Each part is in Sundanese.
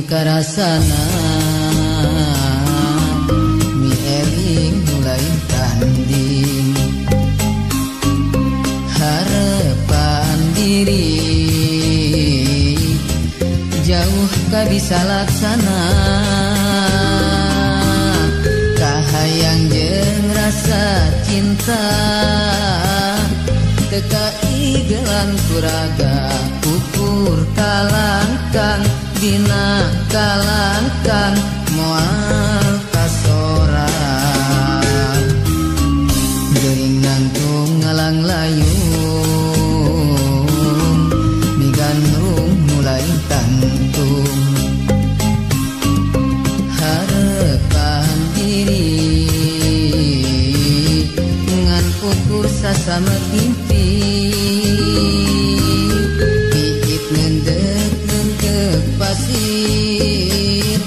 Karasana mi eling mulai tanding harapan diri jauh ka bisa laksana kahayang jeung rasa cinta teka igelan kuraga ukur kalangkang dina kalangkang moal kasorang geuring nangtung ngalang layung migandrung mulai tantung harapan diri ngan ukur sasama mimpi piit ngendek pasir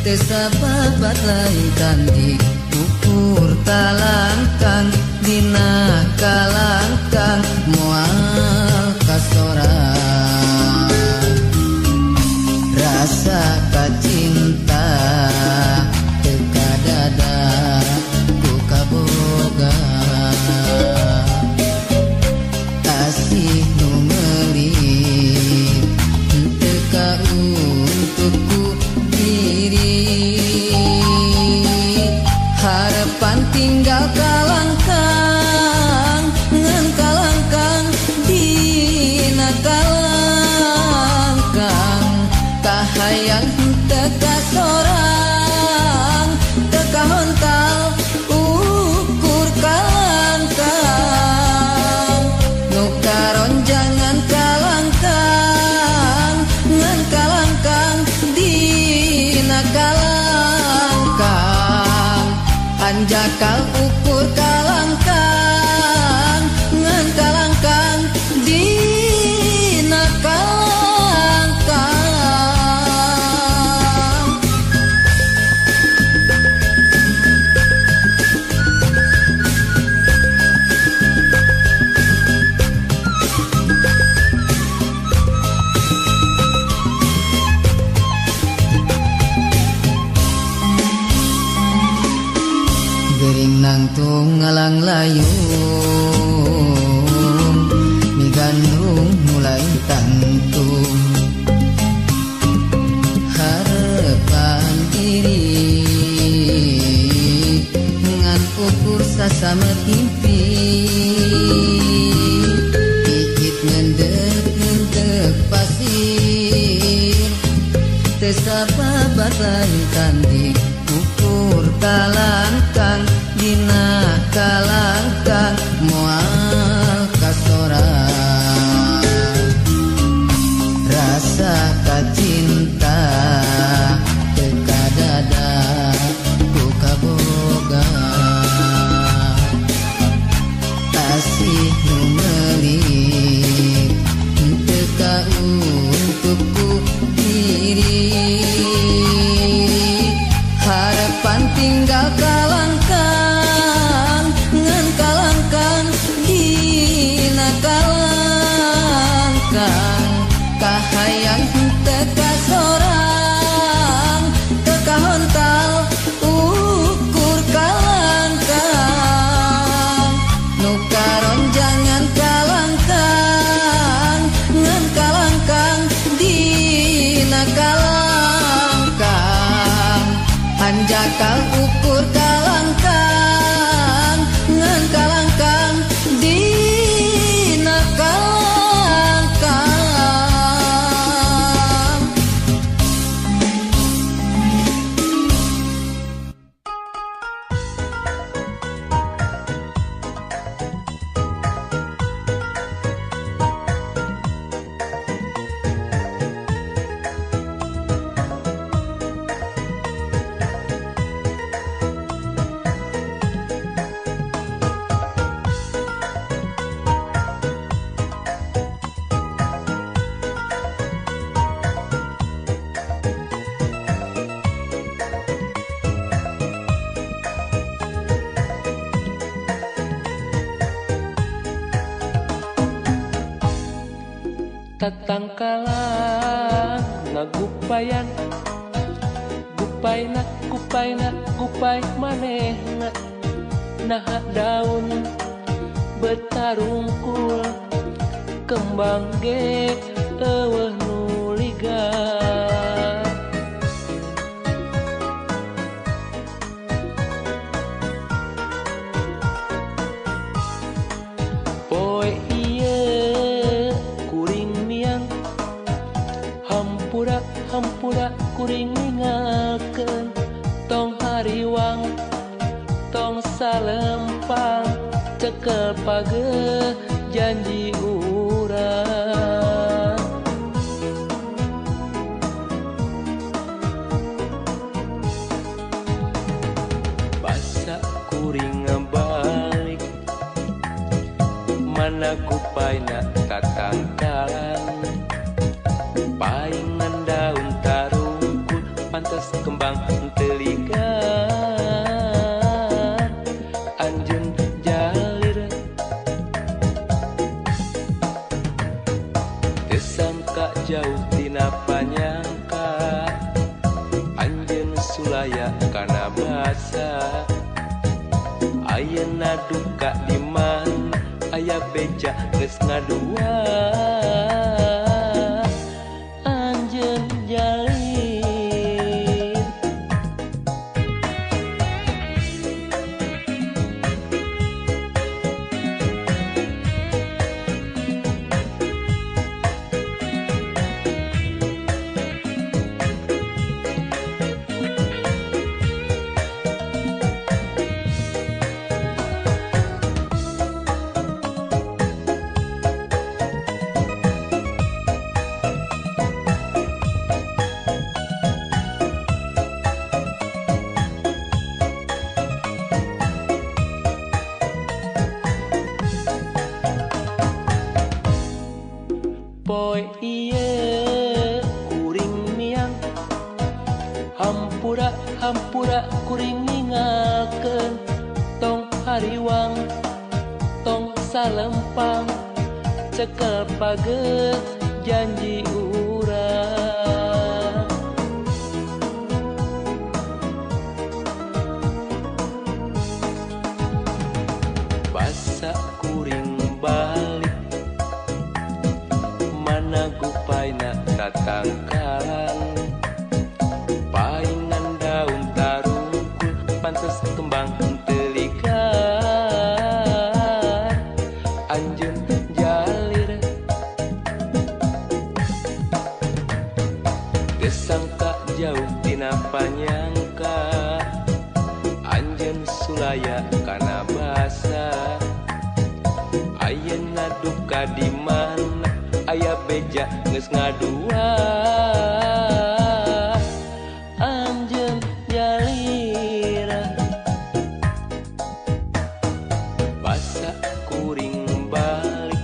tesababat lain tanding ukur talangkang dina kalangkang moal kasorang rasa kacinta teka dada ku kaboga asih nu meuli teka untukku diri harapan tinggal kalangkang ngan kalangkang dina kalangkang kahayang teka sorang teka hontal ukur kalangkang nu karonjangan kalangkang ngan kalangkang dina kalangkang anjakal ukur kalangkang ngan kalangkang dina kalangkang. Geuring nang layung migandrung mulai tangtu harapan diri ngan ukur sasama timpi dikit ngendek-ngendek pasir tesababat lain tanding ukur kalangkang dina kalangkang moal kasorang rasa kacinta teka dada ku kaboga kasih nu melik teka untukku diri harapan tinggal kalangkang ngan kalangkang dina kalangkang kahayang teka sorang teka hontal ukur kalangkang nu karon jangan kalangkang ngan kalangkang dina kalangkang hanjakal ukur kalangkang ngan kalangkang dina kalangkang. Tatangkalan ngagupayan gupaina gupaina gupai manehna naha daun betarungkul kembang ge eueuh nu ligar. Poe ieu kuring miang hampura hampura kuring ningalkeun tong hariwang tong salempang cekel pageuh janji urang. Basa kuring ngabalik mana kupaina tatangkalan paingan daun tarungkul pantas kembang teligan anjeun jalir teu sangka jauh tina panyangka anjeun sulaya kana basa ayeuna duka di mana aya beja geus ngadua anjeun jalir. Poe ieu kuring miang hampura hampura kuring ningalkeun tong hariwang tong salempang cekel pageuh janji urang. tatangkalan. Paingan daun tarungkul pantes kembang telikan. Anjeun jalir teu sangka jauh tina panyangka. Anjeun sulaya kana basa. Ayeuna duka di mana aya beja geus ngadua. Anjeun jalira basa kuring balik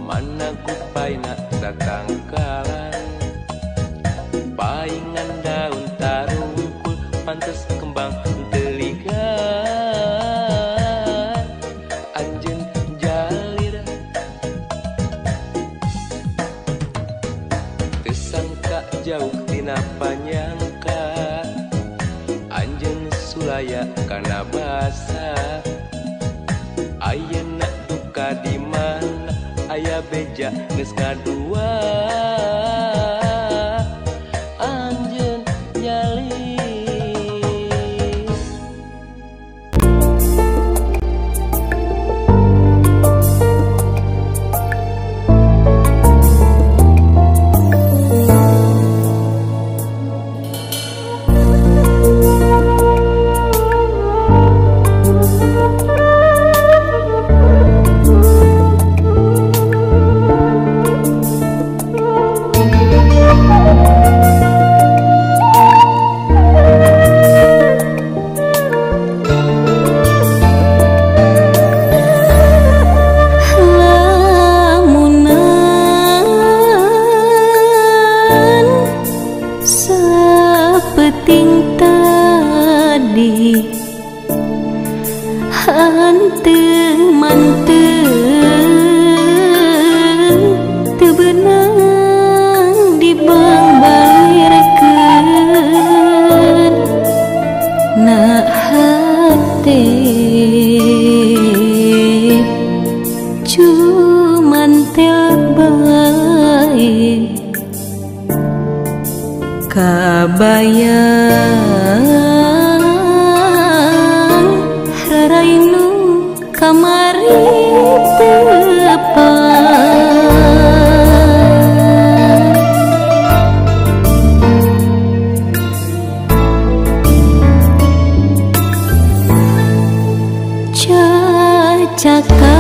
mana gupaina tatangkalan. Paingan daun tarungkul pantes kembang telikan. Anjeun jalira teu sangka jauh tina panyangka. Anjeun sulaya kana basa. Ayeuna duka di mana aya beja geus ngadua. Anjeun jalir. Sapeting tadi hanteu manteu teu beunang dibangbalirkeun na hate cuman tel bae kabayang rarainu kamari tepang. Cacakan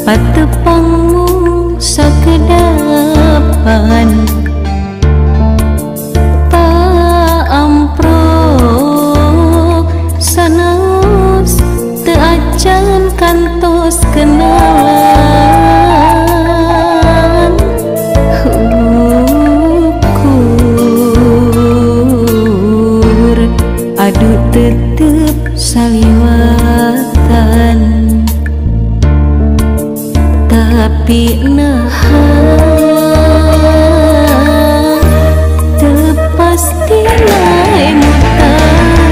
patepangmu sakedapan paamprok sanaos teu acan kantos kenalan. Ukur aduh tetep saliwatan tapi naha teu pasti emutan.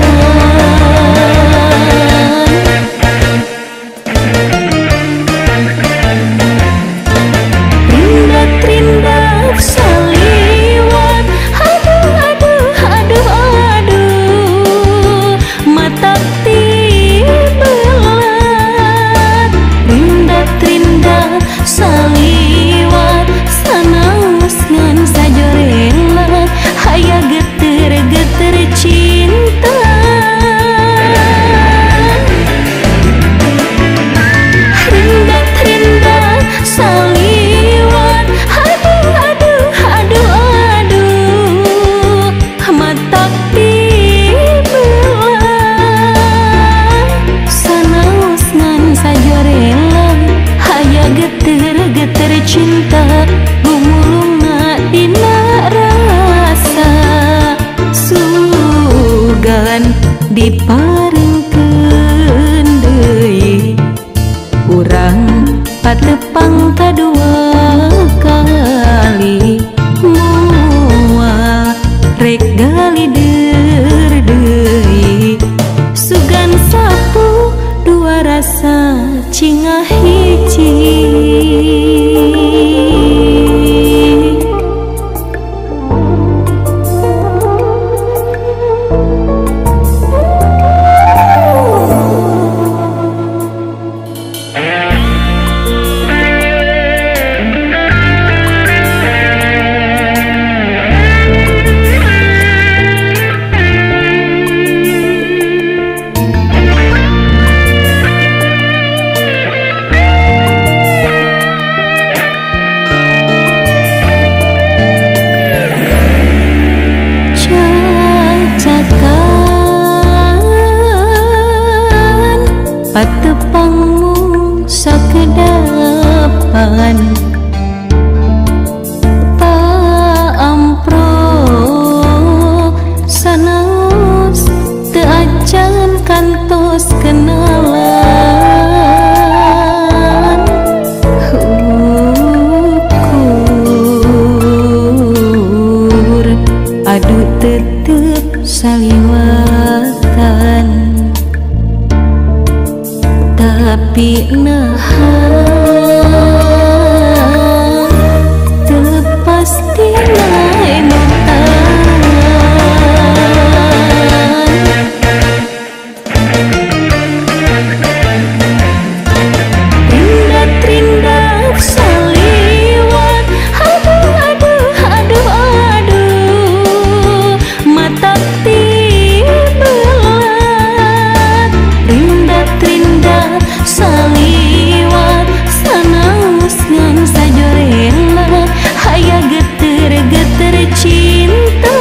Rindat-rindat saliwat, aduh aduh aduh aduh mata tibelat. Rindat-rindat saliwat sanaos ngan sajorelat aya geter-geter cinta. Rindat-rindat saliwat, aduh aduh aduh aduh mata tibelat sanaos ngan sajorelat aya geter-geter cinta gumulungna dina rasa sugan diparengkeun deui urang patepang kadua kali moal rek galider deui sugan sapu dua rasa cingah hiji. sanaos kenalan ukur aduh tetep saliwatan tapi naha teu pasti emutan. Rindat-rindat saliwat, aduh aduh aduh aduh, mata tibelat. Rindat-rindat saliwat, sanaos ngan sajorela, haya geter-geter cinta.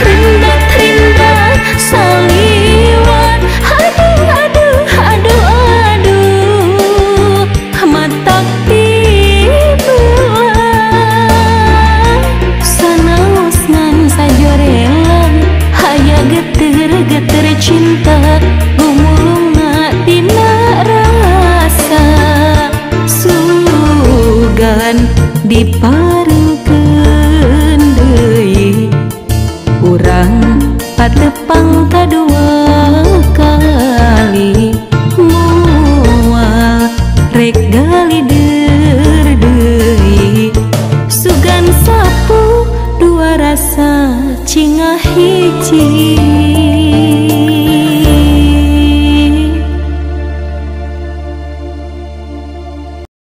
Rindat-rindat saliwat, aduh aduh aduh aduh, mata tibelat. Sanaos ngan sajorela, haya geter-geter cinta, gumulungna dina rasa sugan di